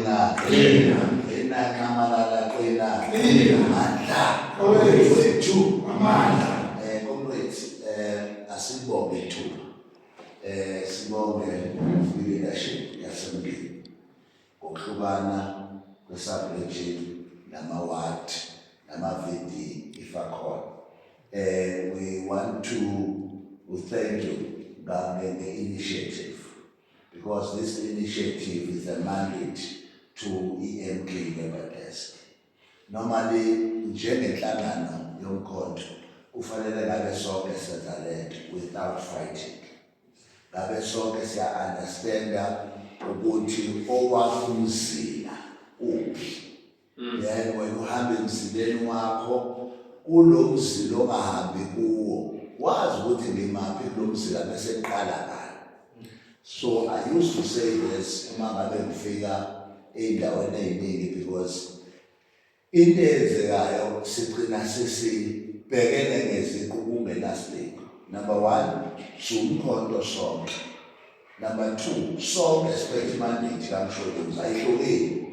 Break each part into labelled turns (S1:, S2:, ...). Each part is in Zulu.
S1: Qina.
S2: Qina.
S1: Qina Nxamalala, qina.
S2: Qina.
S1: Amandla.
S2: Awethu amandla.
S1: Comrades, asibonge ithuba. Sibonge i-leadership yaseMngeni ngokuhlukana kwe-sub-region nama-ward nama-VD ifakhona. We want to thank you nge-initiative because this initiative is a mandate to i-MK Labour Desk. Normally, njengenhlangano yomkhonto, kufanele ngabe sonke senza lento without fighting. Ngabe sonke siya-understanda ukuthi owakho umzila uphi. Then wena uhamba emzileni wakho, kulo mzila ongahambi kuwo wazi ukuthi ngimaphi kulo mzila bese kuqala ngani. So I used to say this uma ngabe ngifika ey'ndaweni ey'ningi, because into eyenzekayo, sigcina sesibhekene ngeziqu kungenasidingo. Number one, siwumkhonto sonke. Number two, sonke siphethe i-mandate kaMsholozi, ayihlukile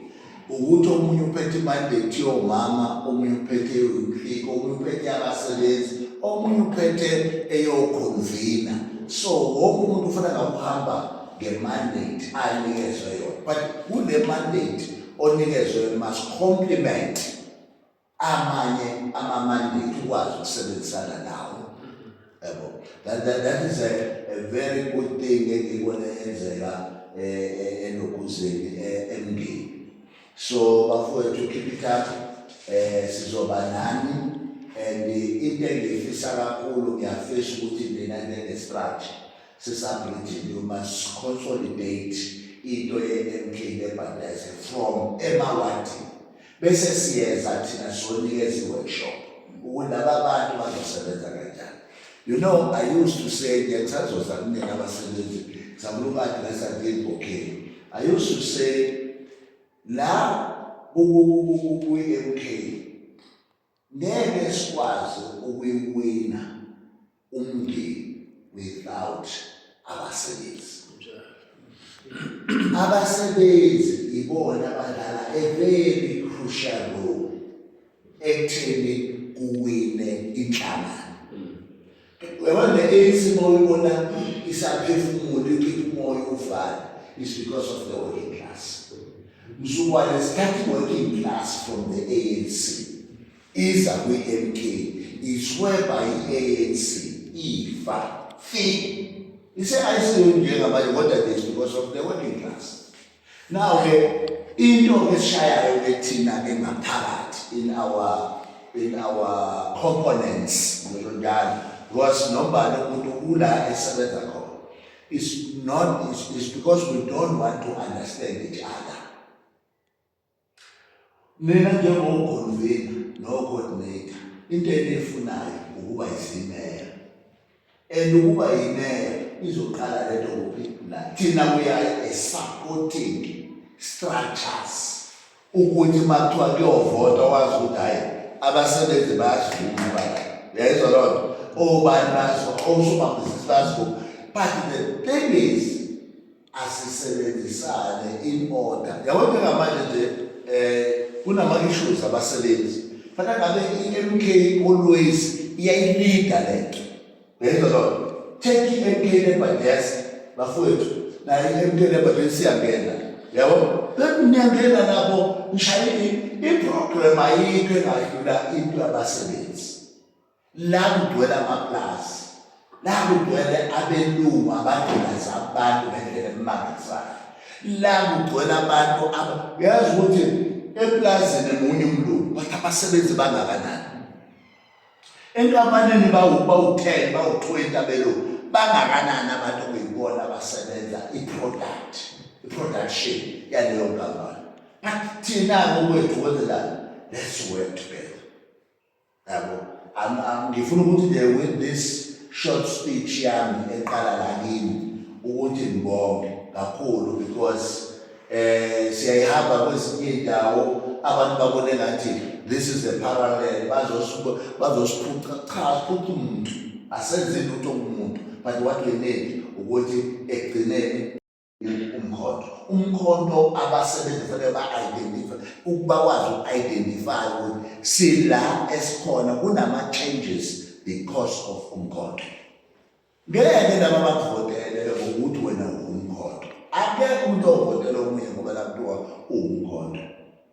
S1: ukuthi omunye uphethe i-mandate yomama, omunye uphethe eyomhliko, omunye uphethe abasebenzi, omunye uphethe eyo-convener. So wonke umuntu ufuna ngabe uhamba nge-mandate anikezwe yona, but kule mandate onikezwe must complement amanye ama-mandate, ukwazi ukusebenzisana nawo, yabo. That is a very good thing engiyibona yenzeka eNokuzeni, eMngeni. So bafowethu, keep it up, sizoba nani. And into engiyifisa kakhulu, ngiyafisa ukuthi nina njenge-structure sesub-region, you must consolidate into ye-MK Labour Desk from emawadini, bese siyeza thina sizonikeza i-workshop ukuthi laba bantu bazosebenza kanjani. I used to say, ngiyakusazoza kunina abasebenzi, ngizamula uku-addressa okay, I used to say la kwi-MK ngeke sikwazi ukuyiwina uMngeni without abasebenzi. Abasebenzi ibona abadlala a very crucial role ekutheni kuwine inhlangano. Uyabona, le-ANC uma uyibona isaphefumula, ikhipha umoya uvale, is because of the working class. Mzukwane lesikhathi working class from the ANC iza kwi-MK is whereby i-ANC ifa fi ise-ICU njengamanje, kodwa it's because of the working class. Now-ke into esishayayo-ke thina-ke ngaphakathi in our components, ngisho njalo, because nombani umuntu ula esebenza khona is not is because we don't want to understand each other. Nina njengo-convener no-coordinator, into eniyifunayo ukuba izimeya, and ukuba yimeya izoqala lento kuphi? La thina we are a supporting structures, ukuthi uma kuthiwa kuyovotwa wazi ukuthi hhayi, abasebenzi bayasivuma bala, uyayizwa loo nto, obani bayasivuma, osomabhizinisi bayasivuma. But the thing is, asisebenzisane in order, yabo. Njengamanje nje kunama-issues abasebenzi, fanele ngabe i-MK always iyayi-leada lento, uyayizwa loo nto. Take i-MK Labour Desk, bafowethu, nayo i-MK Labour Desk siyangena, yabo. Then niyangena lapho nishaye i-program, ayikho engadlula into yabasebenzi. La kugcwele amaplasi, la kugcwele abelungu abagqilaza abantu ngendlela emangalisayo, la kugcwele abantu uyazi ukuthi eplazini munye umlungu, but abasebenzi bangakanani enkampanini? Bawu-10, bawu-20 abelungu, bangakanani abantu okuyibona abasebenza i-product, i-production yaleyo nkampani? But thina ngokwethu kwenzelani? Let's work together, yabo. Ngifuna ukuthi nje with this short speech yami eqala la kimi ukuthi ngibonge kakhulu, because siyayihamba kwezinye indawo, abantu babone ngathi this is a parallel, bazosiphuca. Cha, siphuca umuntu, asenzi lutho kumuntu, but what we need ukuthi ekugcineni umkhonto abasebenzi fanele. kufanele ba-identify bakwazi uku-identify ukuthi sila esikhona kunama-changes because of umkhonto. Ngeke laba bakuvotele ngokuthi wena uwumkhonto. Akekho umuntu ovotela omunye ngoba la kuthiwa uwumkhonto.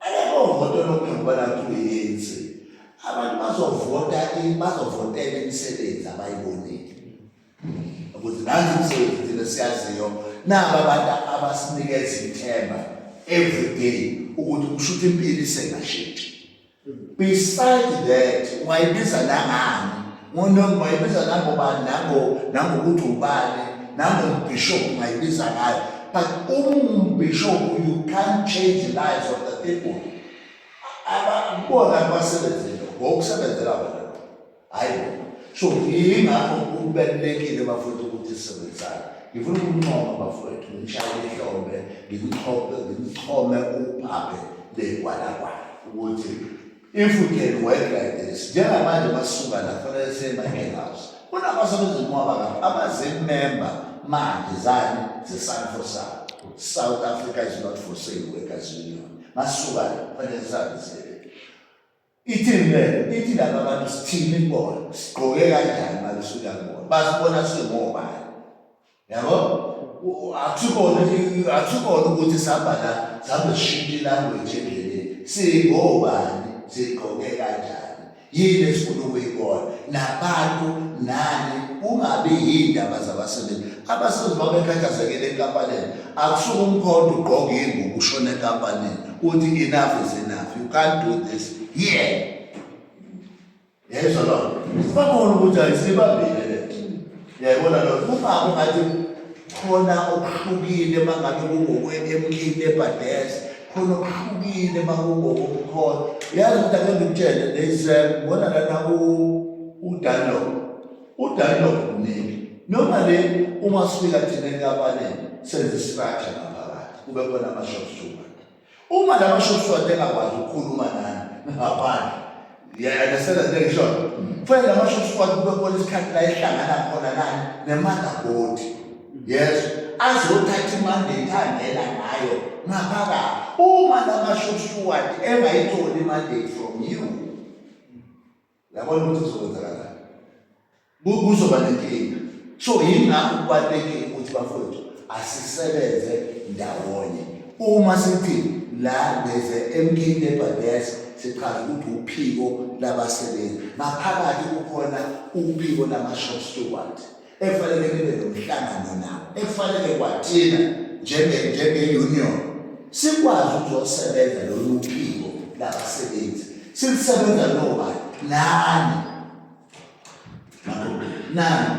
S1: Akekho ovotela omunye ngoba la kuthiwa i-ANC. Abantu bazovota bazovotela imisebenzi abayibonile. Ukuthi nansi imisebenzi thina siyaziyo naba abantu abasinikeza ithemba every day ukuthi kusho ukuthi impilo isengashintsha. Beside that, ungayibiza nangani? Ungayibiza nangobani nango nangokuthi ubani nangombhishobhu ungayibiza ngayo. But umbhishobhu you can't change the lives of the people. Abakubona kubasebenzela ngokusebenzela bona. Hayi bona. So yingakho kubalulekile bafowethu ukuthi sisebenzisane. Ngifuna ukuncoma bafowethu, ngishaye ihlombe, ngikuchome, ngikuchome uphaphe legwalagwala ukuthi if we can work like this, njengamanje basuka la kufanele siye eMichael House. Kunabasebenzi inqwaba kabi abazimemba manje zani ze-Sanfosa. South Africa is not for sale workers union. Masuka la kufanele sihambe siye. Ithini le? Ithi laba bantu sithini kubona? Sigqoke kanjani uma besuka kubona? Basibona singobani? Yabo? Akusikona akusikona ukuthi sihamba la sihambe sishintshe ilanguage endleleni. Singobani? Sigqoke kanjani? Yini esifuna ukuyibona? Nabantu nani kungabi yindaba zabasebenzi. Abasebenzi babekhathazekile enkampanini. Akusuke umkhonto ugqoke ingubo ushone enkampanini. Uthi enough is enough. You can't do this here. Yezwa loo nto. Babona ukuthi ayisibambile le nto. Uyayibona loo nto. Uma ungathi khona okuhlukile uma ngabe kungokwe-MK Labour Desk, khona okuhlukile uma kungokomkhonto. Yazi ukuthi ake ngikutshele, there is ngibona lana uDunlop. UDunlop mningi. Normally uma sifika thina enkampanini senza i-structure ngaphakathi, kube khona ama-shop steward. Uma lama shop steward engakwazi ukukhuluma nani ngaphandle, you understand le nto engishoyo? Kufanele lama shop steward kube khona isikhathi la ehlangana khona nani ne-motherboard. Yes, azothatha imandate angena ngayo ngaphakathi. Uma lama shop steward engayitholi imandate from you, yabona ukuthi kuzokwenzakalani, kuzoba nenkinga. So yingakho kubalulekile ukuthi bafowethu asisebenze ndawonye. Uma sithi la there's a MK Labour Desk, sichaza ukuthi uphiko labasebenzi, ngaphakathi kukhona uphiko lama-shop steward ekufanele nibe nomhlangano nabo, ekufanele kwathina njenge-union sikwazi ukuzosebenza lolu phiko labasebenzi. Silisebenza nobani? Nani nani.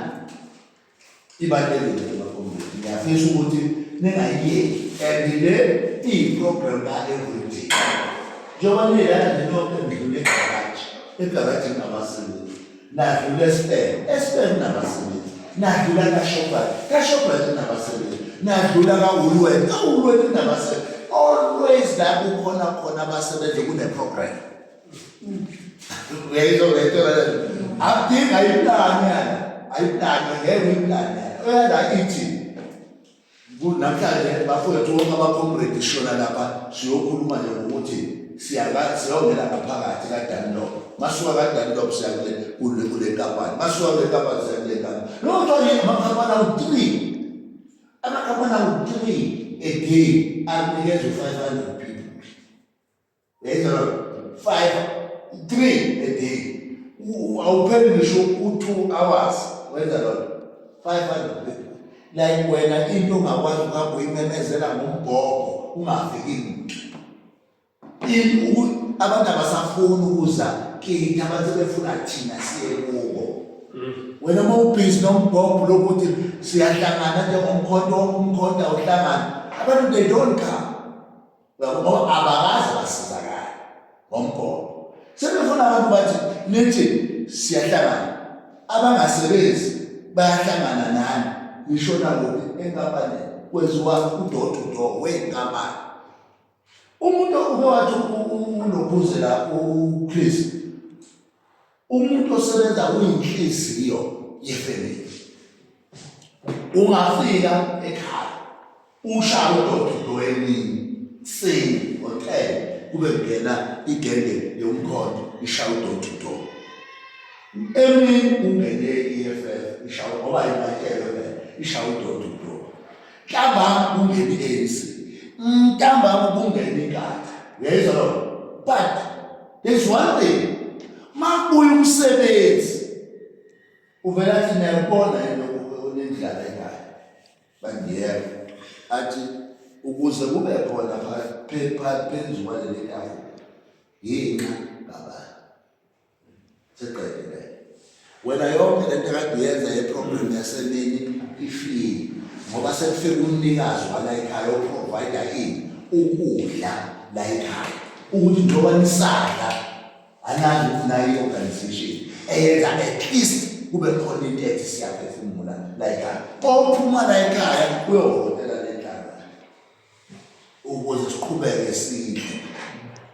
S1: Ibalulekile makomrade, ngiyafisa ukuthi ningayiyeki and le iyi-program ka-everyday. Njengoba nilana nje nonke nidlule egaraji, egaraji kunabasebenzi, nadlula eSpur, eSpur kunabasebenzi, nadlula kaShoprite, kaShoprite kunabasebenzi, nadlula kaWoolworth, kaWoolworth kunabasebenzi. Always la kukhona khona abasebenzi kune-program. Uyayizwa lento leyo? Akudingi ayiplani yana, ayiplani ngeke uyiplani yana. Oyala ithi namhlanje bafowethu wonke ama-comrade sishona lapha siyokhuluma nje ngokuthi siyongena ngaphakathi kaDunlop. Masuka kaDunlop siya kule kule kule nkampani. Masuka kule nkampani siya kule nkampani. Lo kuthiwa yini amakhampani awu-3. Amakhampani awu-3 a day akunikeza u-500 people. Yayizwa 5 3 a day. Awupheli ngisho u-2 hours wenza lona 500 people. Like wena into ongakwazi ukuhamba uyimemezela ngombhobho ungafiki muntu. Abantu abasafuni ukuza kithi, abantu sebefuna thina siye kubo. Wena uma ubhizi nombhobho lokuthi siyahlangana njengomkhonto, umkhonto awuhlangani, abantu they don't come. Ngoba abakaze basizakale ngombhobho. Sebefuna abantu bathi nithi siyahlangana, abangasebenzi bayahlangana nani, nishona kuphi enkampanini, kwenziwa u-door to door wenkampani. Umuntu uke wathi unokhuze la uChris, umuntu osebenza uyinhliziyo yefamily. Ungafika ekhaya ushaye u-door to door emini seni. ngo-10 kube kungena igenge yomkhonto ishaya u-door to door. Emini kungene i-EFF ishaya, ngoba ibatshelwe phela, ishaya u-door to door. Ntambama kungene i-ANC, ntambama kungene iNkatha. Uyayizwa loo? But there's one thing, makubuya umsebenzi uvela athi niyakubona yini lokhu onendlala ekhaya? Bandiyeka athi ukuze kube khona phezu kwaleli tafula yinqa ngabani seqede leyo. Wena yonke lento ekade uyenza ye-problem yasemini ifile, ngoba sekufika umnikazi wala ekhaya o-provide ini ukudla la ekhaya, ukuthi njengoba nisadla anazi ukuthi nayo i-organization eyenza at least kube khona into ethi siyaphefumula la ekhaya. Ophuma la ekhaya uyovotela le nhlangano ukuze siqhubeke sidle.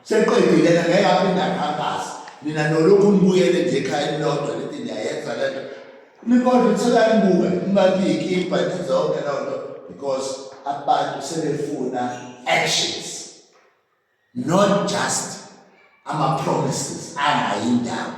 S1: Seqedile ngeke aphinde akhankase. Nina nolokhu nibuyele nje ekhaya elilodwa lithi niyayenza lento, nikodwa uthekanibuke nibaphe iy'kibha nenze yonke leyo nto, because abantu sebefuna actions, not just ama-promises angayindawo,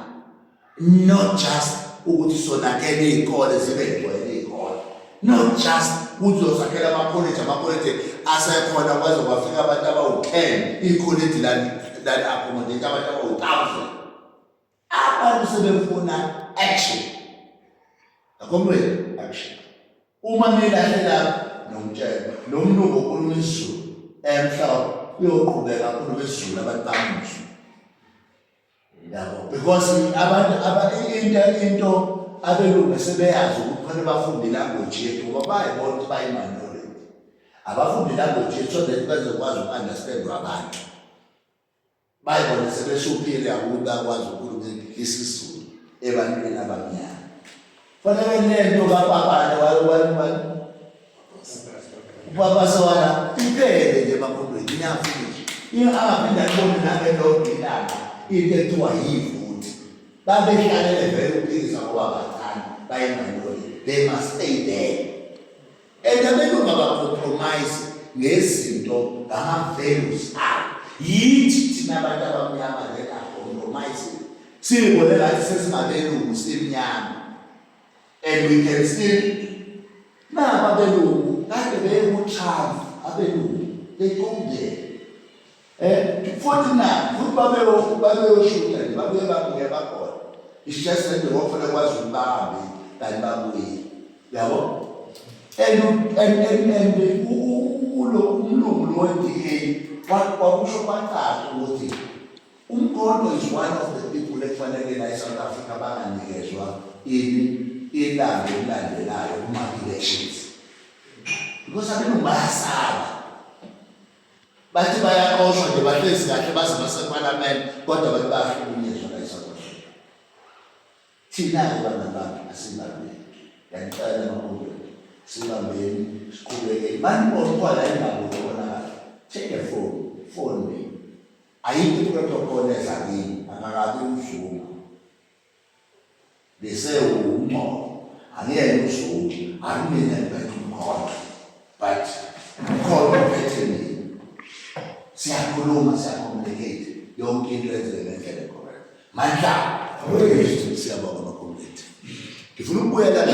S1: not just ukuthi sonakhela iy'kole zibe gcwele iy'kole, not just ukuthi uzosakhela amakholeji. Amakholeji asekhona kwaze kwafika abantu abawu-10, ikholeji lali-accommodate abantu abawu-1000. Abantu sebefuna action, comrade, action. Uma nilahle lapho nomtshela lo mlungu okhuluma isiZulu emhlophe uyoqhubeka akhuluma isiZulu, abantu bamuzwe, yabo, because abantu aba into abelungu sebeyazi ukuthi kufanele bafunde i-language yethu, ngoba bayibona ukuthi bayi-minority. Abafunde i-language yethu so that bezokwazi uku-understandwa abantu. Bayibona sebesuperior ukuthi bayakwazi ukukhuluma isiZulu ebantwini abamnyama. Fanele lento kapapane ubaba sewana iphele nje emakhondweni, iyafinish, angaphinde ayibone nangelodwa ilanga into ekuthiwa yivoti. Babehlalele vele ukuphikisa ngoba bathanda bayi-minority, they must stay there. And abelungu aba-compromise ngezinto, ngama-values abo. Yithi thina abantu abamnyama that are compromising, siyibone ngathi sesingabelungu simnyama and we can still. Naba abelungu kade beye ku-Trump, abelungu they go there futhi na futhi babeyoshuta nje, babuye babuye bakhona. It's just that ngokufanele kwazi ukuthi bahambe kanti babuye, yabo. And ulo umlungu lo we-DA kwakusho kwacaca ukuthi uMkhonto is one of the people ekufanele la e-South Africa banganikezwa ini ilanga elilandelayo kuma-elections, because abelungu bayasaba, bathi bayaqoshwa nje, bahlezi kahle baze basephalamende, kodwa bathi bayahlukunyezwa la e-South Africa. Thina-ke bangani bami, asibambeni, ngiyanicela emakhondweni, sibambeni, siqhubekeni. Manibona khona ingaboni khona kahle, take a phone, phone me. Ayikho i-protocol eza kimi, akakabi uZuma, bese uNgcobo, angiyena uZuma, akumina ngiphethe umkhonto, but umkhonto uphethe mina. Siyakhuluma, siya-communicate, yonke into enzeke ngendlela correct. Mandla, siyabonga, ma-comrade. Ngifuna ukubuyela la.